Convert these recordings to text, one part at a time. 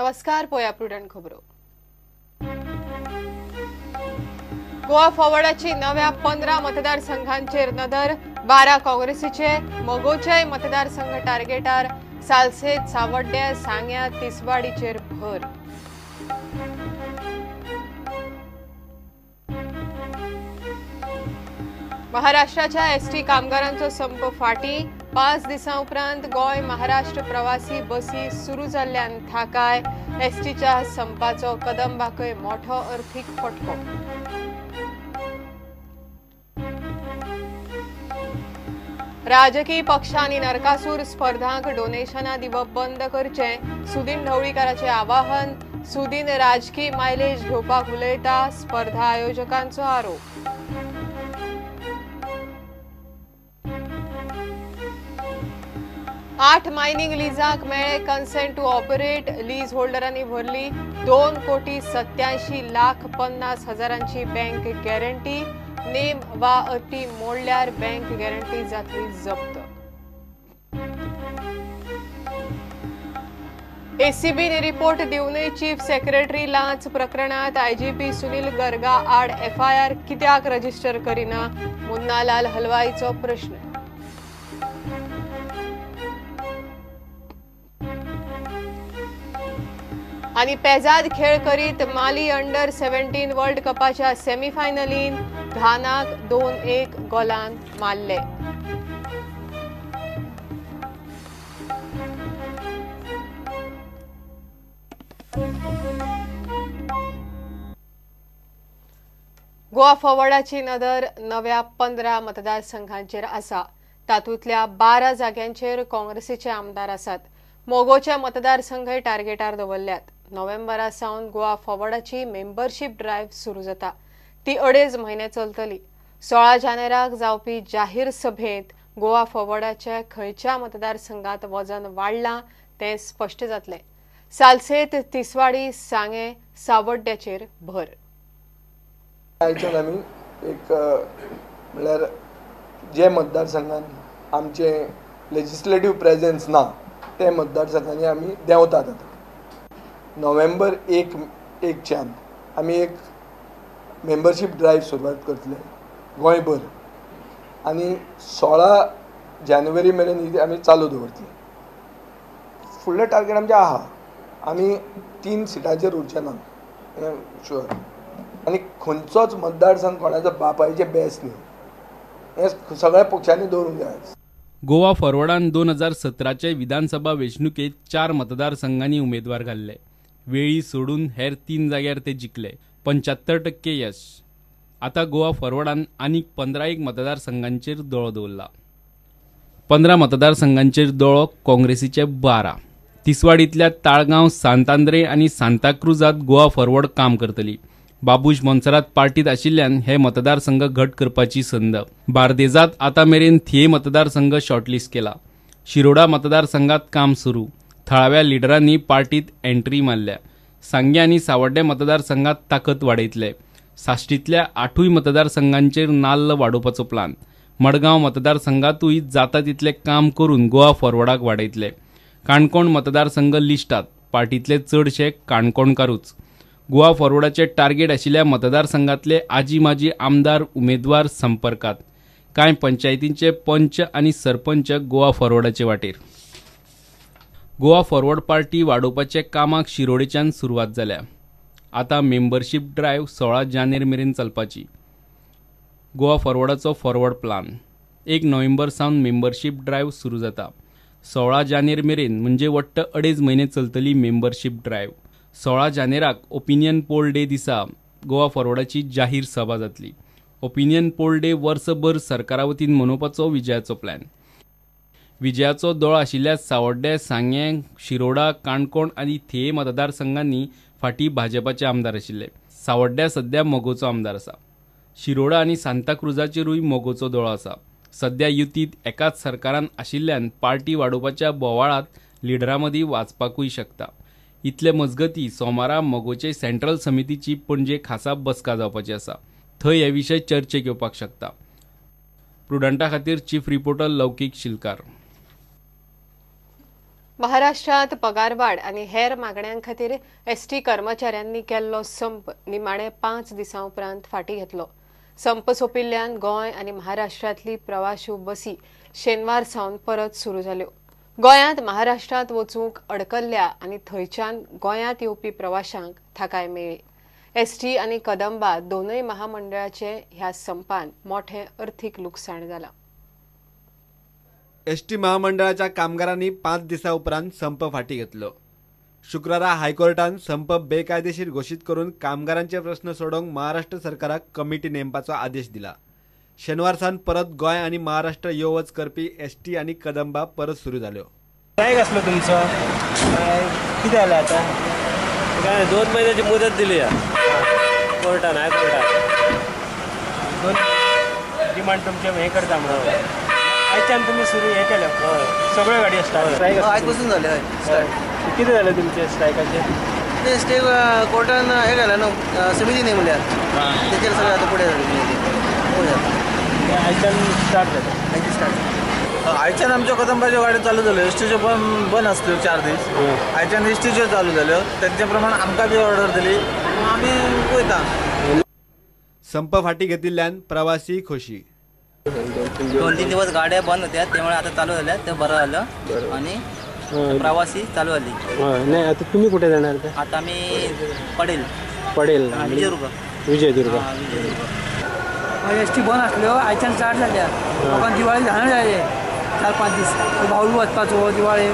नमस्कार, पोया प्रुडंट खबरो. गोवा फॉरवर्डाची नव्या 15 मतदारसंघांचेर नदर. 12 काँग्रेसीचे, मगोचे मतदारसंघ टार्गेटार. सालसेत, सावड्ड्या, सांग्या, तिसवाडीचेर भर. महाराष्ट्राच्या एसटी कामगारांचो संप फाटी. 5 दिसां उपरांत गोंय महाराष्ट्र प्रवासी बसी सुरू जाल्ल्यान थाकाय. एसटीच्या संपाचो कदंबाकय मोठो अर्थीक फटको. राजकीय पक्षांनी नरकासूर स्पर्धांक डोनेशनां दिवप बंद करचें, सुदीन ढवळीकाराचें आवाहन. सुदीन राजकीय मायलेज घेवपाक उलयता, स्पर्धा आयोजकांचो आरोप. आठ मायनिंग लिजांक मेळ्ळे कन्सेंट टू ऑपरेट. लीज होल्डरांनी भरली 2,87,50,000 बँक गॅरंटी. नेम वा अटी मोडल्यार बँक गॅरंटी जातली जप्त. एसीबीन रिपोर्ट दिवनय चीफ सेक्रेटरी लांच प्रकरणात आयजीपी सुनील गर्गा आड एफआयआर कित्याक रजिस्टर करिना, मुन्नालाल हलवाईचो प्रश्न. आनी पेजाद खेळ करीत माली अंडर 17 वर्ल्ड कपाच्या सेमीफायनलीन घानाक 2-1 गोलान मारले. गोवा फॉरवर्डाची नदर नव्या 15 मतदारसंघांचेर आसा. तातूंतल्या 12 जाग्यांचेर काँग्रेसीचे आमदार आसात. मोगोचे मतदारसंघय टार्गेटार दवरल्यात. नोव्हेंबरा सावन गोवा फॉरवर्डाची मेंबरशीप ड्रायव्ह सुरू जाता. ती 2.5 म्हयने चलतली. 16 जानेराक जावपी जाहीर सभेंत गोवा फॉरवर्डाच्या खंयच्या मतदारसंघात वजन वाडलां तें स्पश्ट जातलें. सालसेत, तिसवाडी, सांगें, सावड्ड्याचेर भर. आयच्यान आमी एक म्हणल्यार जे मतदारसंघान आमचें लेजिस्लेटीव प्रेझेन्स ना ते मतदारसंघांनी आमी देंवतात. आतां नोव्हेंबर 1 आमी एक मेंबरशीप ड्रायव्ह सुरवात करतले गोंयभर आनी 16 जानेवारी मेरेन ही आमी चालू दवरतले. फुडलें टार्गेट आमचें आहा, आमी 3 सिटांचेर उरचे ना शुअर. आनी खंयचोच मतदारसंघ कोणाचो बापायचें बेस न्ही, हें सगळ्या पक्षांनी दवरूंक जाय. गोवा फॉरवर्डान 2017चे विधानसभा वेंचणुकेंत 4 मतदारसंघांनी उमेदवार घाल्ले. वेळी सोडून हेर 3 जाग्यार ते जिखले. 75% यश. आतां गोवा फॉरवर्डान आनीक 15 मतदारसंघांचेर दोळो दवरला. 15 मतदारसंघांचेर दोळो काँग्रेसीचे 12. तिसवाडींतल्या ताळगांव, सांतांद्रे आनी सांताक्रुजांत गोवा फॉरवर्ड काम करतली. बाबूश मोन्सेरात पार्टीत आशिल्ल्यान हे मतदारसंघ घट करपाची संद. बार्देजात आतां मेरेन थिये मतदारसंघ शॉर्टलिस्ट केला. शिरोडा मतदारसंघात काम सुरू. थळाव्या लिडरांनी पार्टीत एंट्री मारल्या. सांगें आनी सावड्डे मतदारसंघात ताकद वाडयतले. साश्टींतल्या 8 मतदारसंघांचेर नाल्ल वाडोवपाचो प्लान. मडगांव मतदारसंघातूय जाता तितलें काम करून गोवा फॉरवर्डाक वाडयतले. काणकोण मतदारसंघ लिस्टात. पार्टींतले चडशे काणकोणकारूच. गोवा फॉरवर्डाचे टार्गेट आशिल्ल्या मतदारसंघातले आजी माजी आमदार उमेदवार संपर्कात. कांय पंचायतींचे पंच आनी सरपंच गोवा फॉरवर्डाचे वाटेर. गोवा फॉरवर्ड पार्टी वाडोवपाचे कामाक शिरोडेच्यान सुरवात जाल्या. आतां मेंबरशीप ड्रायव्ह 16 जानेर मेरेन चलपाची. गोवा फॉरवर्डाचो फॉरवर्ड प्लान. 1 नोव्हेंबर सावन मेंबरशीप ड्रायव्ह सुरू जाता. 16 जानेर मेरेन म्हणजे वट्ट 2.5 म्हयने चलतली मेंबरशीप ड्रायव्ह. 16 जानेराक ओपिनियन पोल डे दिसा गोवा फॉरवर्डाची जाहीर सभा जातली. ओपिनियन पोल डे वर्सभर सरकारा वतीन मनोवपाचो विजयाचो प्लॅन. विजयाचो दोळो आशिल्ल्या सावड्डे, सांगें, शिरोडा, काणकोण आनी थिये मतदारसंघांनी फाटीं भाजपाचे आमदार आशिल्ले. सावड्ड्या सद्या मगोचो आमदार आसा. शिरोडा आनी सांताक्रुजाचेरूय मगोचो दोळो आसा. सद्या युतींत एकाच सरकारान आशिल्ल्यान पार्टी वाडोवपाच्या बोवाळांत लिडरां मदीं वाचपाकूय शकता. इतले मजगती सोमारा मगोचे सेंट्रल समितीची पणजे खासा बसका जावपाची आसा. थंय हे विशय चर्चेक येवपाक शकता. प्रुडंटा खातीर चीफ रिपोर्टर लौकीक शिलकार. महाराष्ट्रात पगारवाढ आनी हेर मागण्यां खातीर एसटी कर्मचाऱ्यांनी केल्लो संप निमाणे 5 दिसां उपरांत फाटीं घेतलो. संप सोंपिल्ल्यान गोंय आनी महाराष्ट्रांतली प्रवाशी बसी शेनवार सावन परत सुरू जाल्यो. गोंयांत महाराष्ट्रांत वचूंक अडकल्ल्या आनी थंयच्यान गोंयांत येवपी प्रवाशांक थाकाय मेळ्ळी. एसटी आनी कदंबा दोनूय महामंडळाचे ह्या संपान मोठें अर्थीक लुकसाण जालां. एसटी महामंडळाच्या कामगारांनी 5 दिसां उपरांत संप फाटी घेतलो. शुक्रारा हायकोर्टान संप बेकायदेशीर घोशीत करून कामगारांचे प्रश्न सोडोवंक महाराष्ट्र सरकाराक कमिटी नेमपाचो आदेश दिला. शेनवार सावन परत गोंय आनी महाराष्ट्र यो वच करपी एसटी आनी कदंबा परत सुरू जाल्यो. स्ट्रायक आसलो तुमचो कितें जालें आतां? काय 2 म्हयन्याची मुदत दिली कोर्टान, हायकोर्टान. 2 डिमांड तुमचे हें करता म्हणून आयच्यान तुमी सुरू हें केलें. सगळ्यो गाडयो स्टार्ट आयज पसून जालें. हय, स्टार्ट. कितें जालें तुमचें स्ट्रायकाचें? ते स्टे कोर्टान हें घालें न्हू, समिती नेमल्या, तेचेर सगळें आतां फुडें आयच्यान स्टार्ट जालें. आयच्यान स्टार्ट. आयच्यान आमच्यो कदंबाच्यो गाडयो चालू जाल्यो. एसटीच्यो पण बंद आसल्यो 4 दीस, आयच्यान एसटीच्यो चालू जाल्यो. तेंचे प्रमाण आमकां बी ऑर्डर दिली, आमी वयता. संप फाटी घेतिल्ल्यान प्रवासी खोशी. 2-3 दिवस गाड्या बंद होत्या, त्यामुळे आता चालू झाल्या, ते बरं झालं आणि प्रवासी चालू झाली. नाही आता तुम्ही कुठे जाणार? आता आम्ही पडेल पडेल विजयदुर्ग. विजयदुर्ग. एस टी बंद आसल्यो, आयच्यान स्टार्ट जाल्या. लोकांक दिवाळी जाणार जाय 4-5 दीस भाऊ वचपाचो दिवाळे.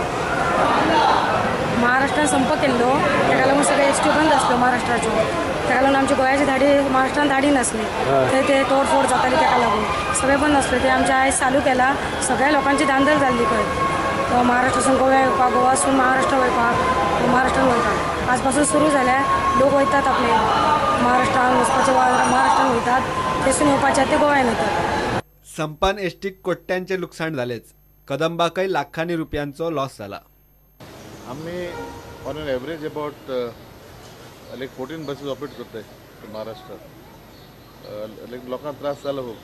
महाराष्ट्रान संप केल्लो ताका लागून सगळे एस टी बंद आसल्यो महाराष्ट्राच्यो, ताका लागून आमच्या गोंयाची धाडी महाराष्ट्रान धाडी नासली, थंय ते तोडफोड जाताली, ताका लागून सगळें बंद आसलें. ते आमच्या आयज चालू केला, सगळ्या लोकांची धांदल जाल्ली खंय महाराष्ट्रासून गोव्या येवपाक, गोवासून महाराष्ट्र वयपाक, महाराष्ट्रान वयपाक. आजपासून सुरू जाल्या, लोक वयतात आपले महाराष्ट्रान वचपाचे, महाराष्ट्रान वयतात, थंयसून येवपाचे ते गोव्यान येतात. संपान एसटीक कोट्यांचे लुकसाण जालेच, कदंबाकय लाखांनी रुपयांचो लॉस जाला. आमी on an average about like 14 buses operate करताय महाराष्ट्रात. लायक लोकांक त्रास जाला खूब,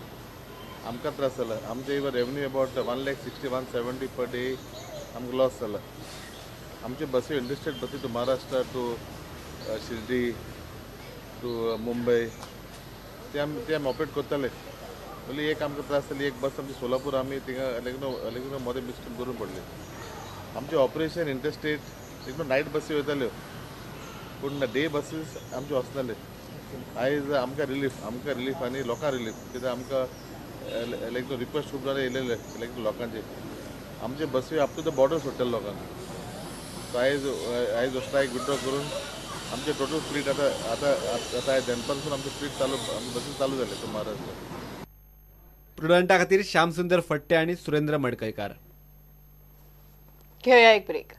आमकां त्रास जाला. आमचे even revenue about 1,61,70 per day आमकां लॉस जाला. आमचे बसी इंटरस्टेट बसी to Maharashtra to Shirdi to Mumbai ते आमी ऑपरेट करताले. म्हणल्यार एक आमकां त्रास जाली, एक बस आमची सोलापूर आमी थिंगा लायक मदें मिस्टेक करून पडली. आमचे ऑपरेशन इंटरस्टेट एकदम नायट बसी वयताल्यो, पूण डे बसीस आमच्यो वचनाले. आयज आमकां रिलीफ, आमकां रिलीफ आनी लोकांक रिलीफ, कित्याक आमकां लायक रिक्वेस्ट खूब जाणां येयलेले लायक लोकांचे. आमचे बसी अप टू the border सोडटाले लोकांक. सो आयज आयज स्ट्रायक विड्रॉ करून आमचे टोटल फ्लीट आतां आतां आतां आयज दनपारसून आमचे फ्लीट चालू, बसी चालू जाले टू महाराष्ट्र. प्रुडंटा खातीर श्यामसुंदर फट्टे आनी सुरेंद्र मडकयकार. घेवया एक ब्रेक.